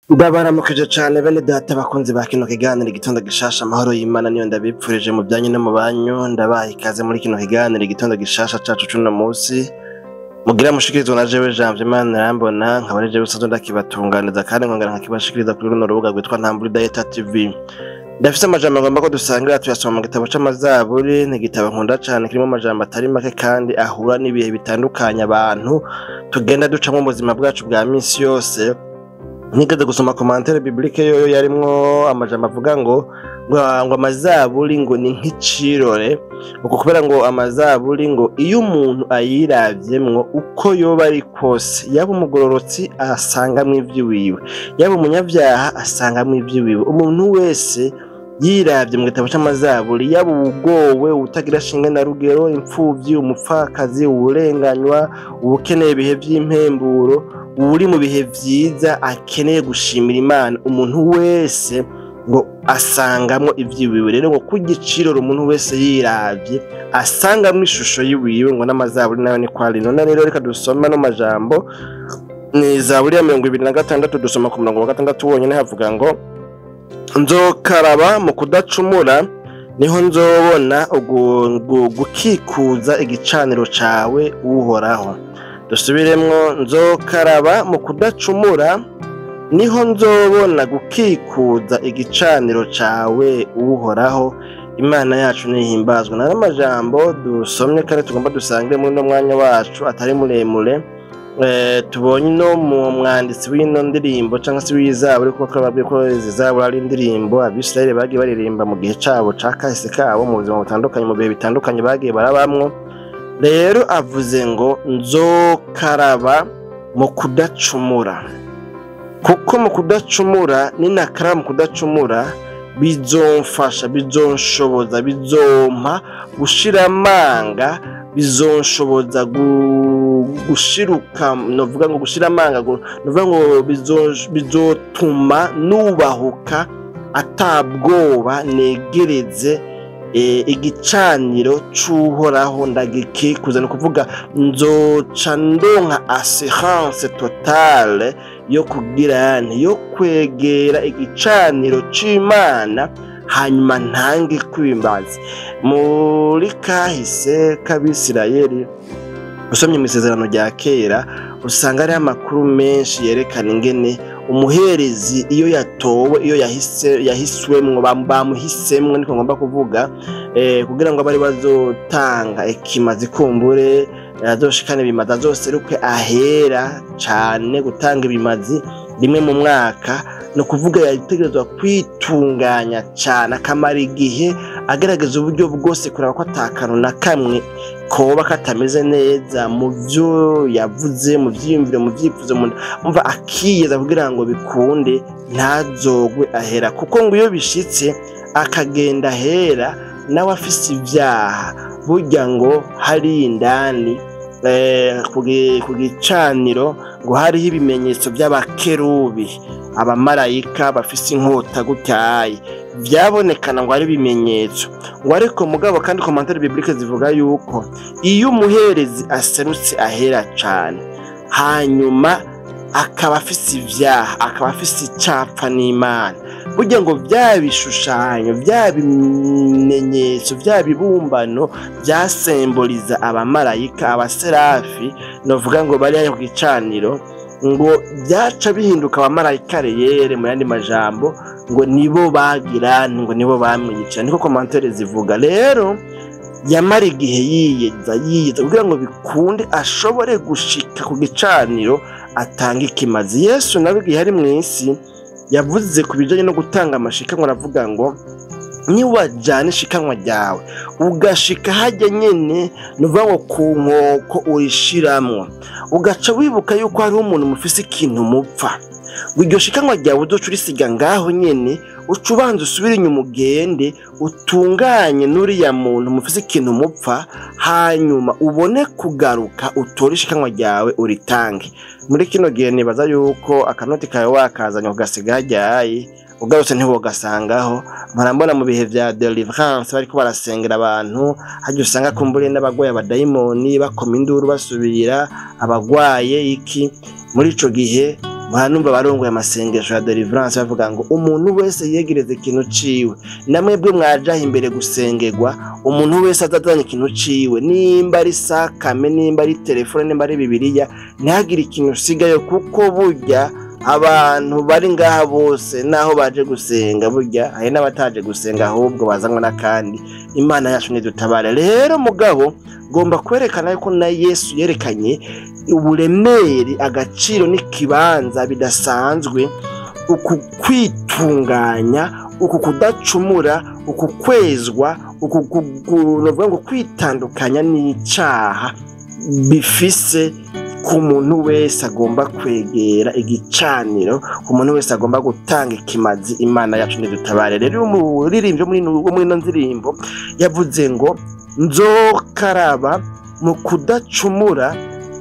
Ndabaramukije cane bene data bakunzi ba kino kiganiro Igitondo Gishasha. Amahoro y'Imana niyo ndabipfurije mu byanyu no mu banyu. Ndabaha ikaze muri kino kiganiro Igitondo Gishasha cacu c'uno musi mugira mushikirizwa na jewe Janvier Imana irambona, nkaba ari jewe usanzwe ndakibatunganiza kandi nkongera nkakibashikiriza kuri runo rubuga rwitwa Ntamburi Data TV. Ndafise amajambo ngomba ko dusangira, tuyasoma mu gitabo c'Amazaburi. Ni igitabo nkunda cane, kirimo amajambo atari make kandi ahura n'ibihe bitandukanye abantu tugenda ducamwo mu buzima bwacu bwa misi yose. Nigeze gusoma commentaire biblique yoyo yarimwo amajambo avuga ngo amazaburi ngo ni nk'icirore, uko kubera ngo amazaburi ngo iyo umuntu ayiravyemwo, uko yoba ari kose, yaba umugororotsi asangamwo ivy'iwiwe, yaba umunyavyaha asangamwo ivy'iwiwe. Umuntu wese yiravye mu gitabo c'Amazaburi, yaba uwugowe, uwutagira shinge na rugero, impfuvyi, umupfakazi, uwurenganywa, uwukeneye ibihe vy'impemburo, uri mu bihe vyiza akeneye gushimira Imana, umuntu wese ngo asangamwo ivy'iwiwe. Rero ngo kugicirora umuntu wese yiravye asangamwo ishusho yiwiwe, ngo n'amazaburi nayo niko ari. None rero reka dusome ano majambo. Ni Zaburi ya 26, dusoma ku murongo wa 6 wonyene. Havuga ngo: "Nzokaraba mu kudacumura, niho nzobona gukikuza igicaniro cawe, Uhoraho." Dusubiremwo: "Nzokaraba mu kudacumura, niho nzobona gukikuza igicaniro cawe, Uhoraho." Imana yacu nihimbazwa. Nari amajambo dusomye kandi tugomba dusangire muri uno mwanya wacu atari muremure. Tubonye no mu mwanditsi w'ino ndirimbo cyangwa se w'izaburi, kuko twababwiye ko izi zaburi ari indirimbo Abisirayeli bagiye baririmba mu gihe cabo ca kahise kabo, mu buzima butandukanye, mu bihe bitandukanye bagiye barabamwo. Rero avuze ngo: "Nzokaraba mu kudacumura, kuko mu kudacumura, ninakaraba mu kudacumura, bizomfasha, bizonshoboza, bizompa gushira amanga, bizonshoboza gushiruka, novuga ngo gushira amanga, novuga ngo bizotuma nubahuka atabwoba, negereze igicaniro c'Uhoraho, ndagikikuza." Ni ukuvuga nzoca ndonka assurance totale yo kugira nti yo kwegera igicaniro c'Imana, hanyuma ntange kwimbaza. Muri kahise k'Abisirayeli, usomye mu Isezerano rya Kera, usanga hariho amakuru menshi yerekana ingene umuherezi iyo yatowe, iyo yahise, yahiswemwo, bamuhisemwo niko ngomba kuvuga, kugira ngo abari bazotanga ikimazi, kumbure azoshikane ibimazi, azoseruke ahera cane gutanga ibimazi rimwe mu mwaka. Ni ukuvuga yategerezwa kwitunganya cane, akamara igihe agerageza uburyo bwose kuraba ko atakantu na kamwe koba katameze neza mu vyo yavuze, mu vyiyumviro, mu vyifuzo, mu umva, akiyeza kugira ngo bikunde ntazogwe ahera. Kuko ngo iyo bishitse akagenda ahera nawe afise ivyaha, burya ngo hari indani ku gicaniro ngo hariho ibimenyetso by'abakerubi, abamarayika bafise inkota gutyaye, vyabonekana ngo ari ibimenyetso ngo. Ariko mugabo kandi commentaire biblique zivuga yuko iyo umuherezi aserutse ahera cane, hanyuma akaba afise ivyaha, akaba afise icapfa n'Imana, burya ngo vya bishushanyo, vya bimenyetso, vya bibumbano vyasemboliza abamarayika, abaserafi, novuga ngo bari hariya ku gicaniro, ngo vyaca bihinduka abamarayika réels. Mu yandi majambo ngo nibo bagira ngo nibo bamwica, niko commentaire zivuga. Rero yamara igihe yiyeza, yiyeza kugira ngo bikunde ashobore gushika ku gicaniro atanga ikimazi. Yesu nawe igihe ari mw'isi yavuze ku bijanye no gutanga amashikanwa, aravuga ngo niwajana ishikanwa ryawe ugashika hajya nyene, nuvuga ngo ku nkoko urishiramwo, ugaca wibuka yuko hariho umuntu mufise ikintu mupfa, ngo iryo shikanwa ryawe uzoca urisiga ngaho nyene, uca ubanza usubire inyuma, ugende utunganye n'uriya muntu mufise ikintu mupfa, hanyuma ubone kugaruka utore ishikanwa ryawe uritange. Muri kino gihe nibaza yuko akanoti kawe wakazanye ugasiga hajyaye, ugarutse ntiwogasangaho. Mpora mu bihe vya deliverance bariko barasengera abantu, harya usanga kumbure n'abagwaye abadayimoni bakoma induru basubira, abagwaye iki muri ico gihe. Mwanumva barongoye amasengesho ya deliverance bavuga ngo umuntu wese yegereze ikintu ciwe, namwebwe mwajaho imbere gusengerwa, umuntu wese azazanye ikintu ciwe, nimba ari sakame, nimba ari telefone, nimba ari bibiliya, ntihagire ikintu usigayo, kuko burya abantu bari ngaha bose naho baje gusenga, burya hari n'abataje gusenga ahubwo bazanwa n'akandi. Imana yacu nidutabare. Rero mugabo ngomba kwerekana yuko na Yesu yerekanye uburemere, agaciro n'ikibanza bidasanzwe, uku kwitunganya, uku kudacumura, uku kwezwa, uku ngo kwitandukanya n'icaha bifise ku muntu wese agomba kwegera igicaniro, ku muntu wese agomba gutanga ikimazi. Imana yacu nidutabare. Rero umuririmbyi wo muri ino ndirimbo yavuze ngo nzokaraba mu kudacumura,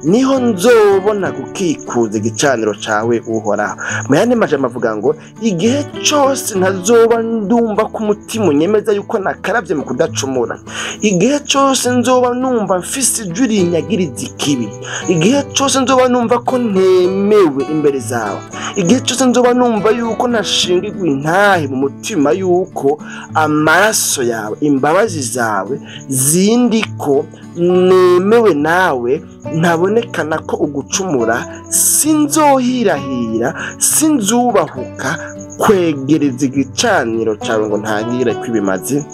niho nzobona gukikuza igicaniro cawe Uhoraho. Mu yandi majambo avuga ngo igihe cose ntazoba ndumva ko umutima unyemeza yuko nakaravye mu kudacumura, igihe cose nzoba numva mfise ijwi rinyagiriza ikibi, igihe cose nzoba numva ko ntemewe imbere zawe, igihe cose nzoba numva yuko nashingirwa intahe mu mutima yuko amaraso yawe, imbabazi zawe zindiko, nemewe nawe, ntabonekana ko ugucumura, sinzohirahira, sinzubahuka kwegereza igicaniro cawe ngo ntangire kwibimazi.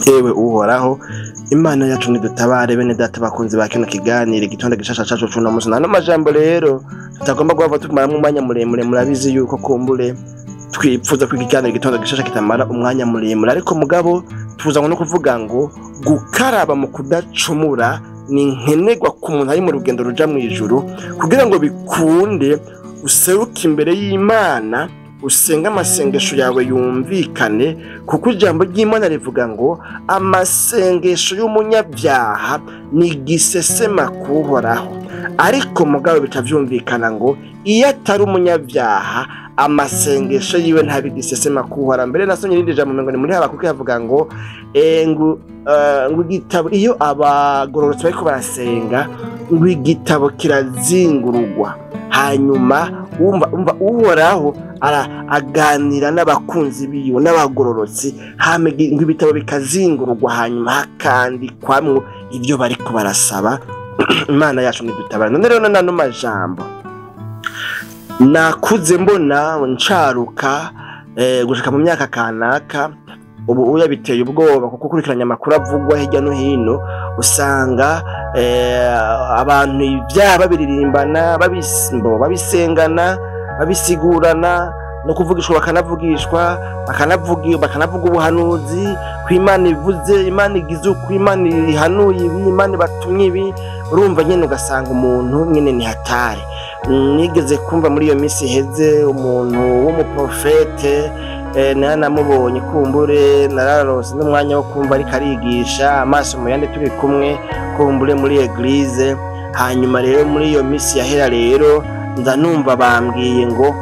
Ewe Uhoraho Imana yacu nidutabare. Bene data bakunzi ba kino kiganiro igitondo gishasha cacu cuno munsi, nano majambo rero tutagomba guhava tumaramwo umwanya muremure. Murabizi yuko kumbure twipfuza ko ikiganiro igitondo gishasha kitamara umwanya muremure, ariko mugabo tuzanywe no kuvuga ngo gukaraba mu kudacumura ni nkenerwa ku muntu ari mu rugendo ruja mu ijuru, kugira ngo bikunde useruke imbere y'Imana, usenga amasengesho yawe yumvikane, kuko ijambo ry'Imana rivuga ngo amasengesho y'umunyabyaha ni igisesema kuhoraho. Ariko mugabo bitavyumvikana ngo iyo atari umunyabyaha amasengesho yiwe ntabigisesema kuhora. Mbere nasomye irindi jambo ngo ni muri Habakuki havuga ngo ngo igitabo, iyo abagororotsi bariko barasenga ngo igitabo kirazingurugwa, hanyuma umva Uhoraho aganira n'abakunzi biwe n'abagororotsi, hama ngo ibitabo bikazingurugwa, hanyuma hakandikwamwo ibyo bariko barasaba. Imana yacu nidutabara. None rero nano majambo nakuze mbona ncaruka gushika mu myaka kanaka, ubu uya biteye ubwoba, kuko ukurikiranya amakuru avugwa hirya no hino usanga abantu ibyaha babiririmbana, babisengana, babisigurana, no kuvugishwa bakanavugishwa, bakanavuga ubuhanuzi ko Imana ivuze, Imana igize uko, Imana ihanuye ibi, Imana ibatumye ibi. Urumva nyene ugasanga umuntu nyene ni hatari. Nigeze kumva muri iyo minsi iheze umuntu w'umuprofete, naramubonye kumbure, nararose n'umwanya wo kumva ariko arigisha amaso mu yandi turi kumwe kumbure muri eglise. Hanyuma rero muri iyo minsi yahera rero nza numva bambwiye ngo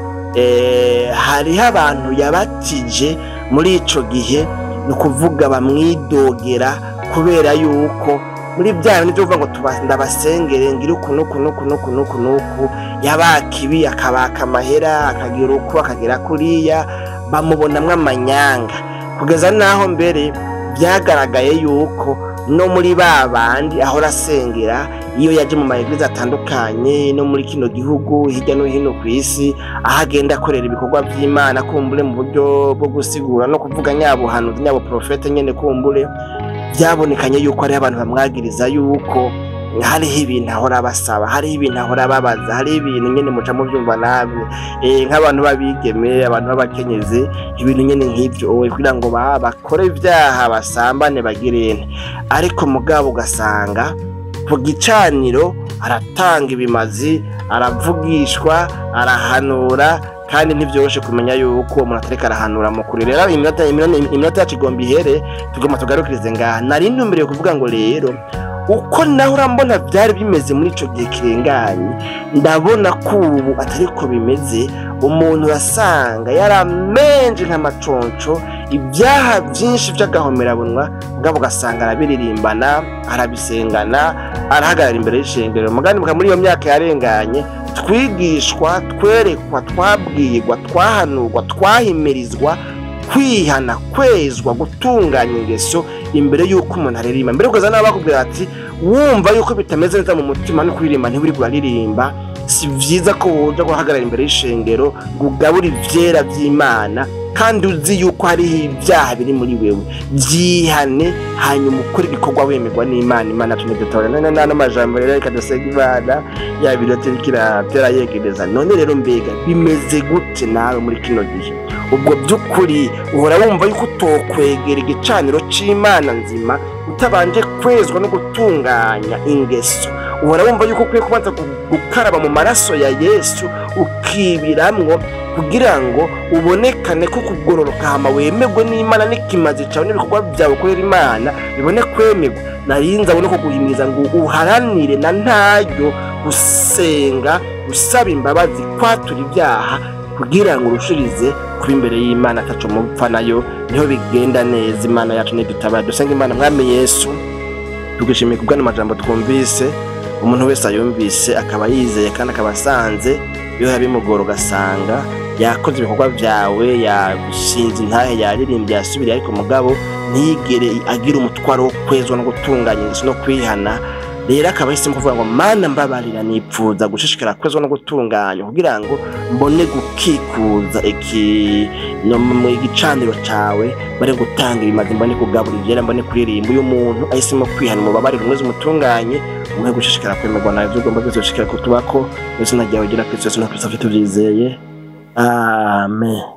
hariho abantu yabatije muri ico gihe, ni ukuvuga bamwidogera kubera yuko muri bya bintu byo kuvuga ngo ndabasengere ngira uku nuku nuku nuku nuku nuku, yabaka ibi akabaka amahera akagira uku akagera kuriya, bamubonamwo amanyanga, kugeza naho mbere byagaragaye yuko no muri ba bandi ahora asengera iyo yaje mu maeglise atandukanye no muri kino gihugu hirya no hino ku isi, aho agenda akorera ibikorwa vy'Imana kumbure mu buryo bwo gusigura no kuvuga nyabuhanuzi nyabo profete nyene, kumbure byabonekanye yuko ari abantu bamwagiriza yuko hariho ibintu ahora basaba, hariho ibintu ahora babaza, hariho ibintu nyene muca muvyumva namwe, nk'abantu b'abigeme, abantu b'abakenyezi, ibintu nyene nk'ivyo kugira ngo bakore ivyaha basambane bagirene. Ariko mugabo ugasanga ku gicaniro aratanga ibimazi, aravugishwa, arahanura, kandi ntivyoroshe kumenya yuko umuntu atariko arahanura mu kuri. Rero iminota yacu igomba ihere, tugomba tugarukirize ngaha. Nari ntumbereye kuvuga ngo rero uko nahora mbona byari bimeze muri ico gihe kirenganye, ndabona ko ubu atariko bimeze. Umuntu urasanga yaramenje nk'amaconco ibyaha byinshi by'agahomerabunwa, mugabo ugasanga arabiririmbana, arabisengana, arahagarara imbere y'ishengero. Mugani muri iyo myaka yarenganye Twigishwa, twerekwa, twabwirwa, twahanurwa, twahimirizwa kwihana, kwezwa, gutunganya ingeso imbere y'uko umuntu aririmba. Mbere ukaza nawe bakubwira ati wumva yuko bitameze neza mu mutima no kuririmba ntiburi buraririmba, si vyiza ko woja guhagarara imbere y'ishengero ngo ugabure ivyera vy'Imana kandi uzi yuko hariho ibyaha biri muri wewe. Byihane hanyuma ukore igikorwa wemerwa n'Imana. Imana tunedutabara none n'amajambo rero reka dusenge Imana ya biroti kiratera yegereza. None rero mbega bimeze gute nawe muri kino gihe? Ubwo by'ukuri uhora wumva yuko utokwegera igicaniro c'Imana nzima utabanje kwezwa no gutunganya ingeso. Uhora wumva yuko ukwiye kubanza gukaraba mu maraso ya Yesu ukibiramwo kugira ngo ubonekane ko kugororoka hama wemerwe n'Imana n'ikimazi cawe n'ibikorwa byawe ukorera Imana bibone kwemerwa. Narinze abone ko guhimiriza ngo uharanire na ntaryo gusenga, gusaba imbabazi, kwatura ibyaha kugira ngo urushirize kuba imbere y'Imana ataco mupfa nayo. Niho bigenda neza. Imana yacu nidutabara. Dusenga Imana. Mwami Yesu, tugushimiye kubw'ano majambo twumvise. Umuntu wese ayumvise akaba yizeye kandi akaba asanze bihora bimugora, ugasanga yakoze ibikorwa byawe, yashinze intahe, yaririmbye, yasubiriye, ariko mugabo ntiyigere agira umutwaro wo kwezwa no gutunganya ingeso no kwihana. Rero akaba ahisemo kuvuga ngo Mana mbabarira, nipfuza gushishikara kwezwa no gutunganya kugira ngo mbone gukikuza mu igicaniro cawe, bari gutanga ibimazi, mbone kugabura ivyera, mbone kuririmba. Uyu muntu ahisemo kwihana, umubabarire, umweze, umutunganye, umuhe gushishikara kwemerwa nawe. Ivyo ugomba byose gushishikara kutubako mu izina ryawe ryera Kristo Yesu, natwe tuvyizeye. Amen.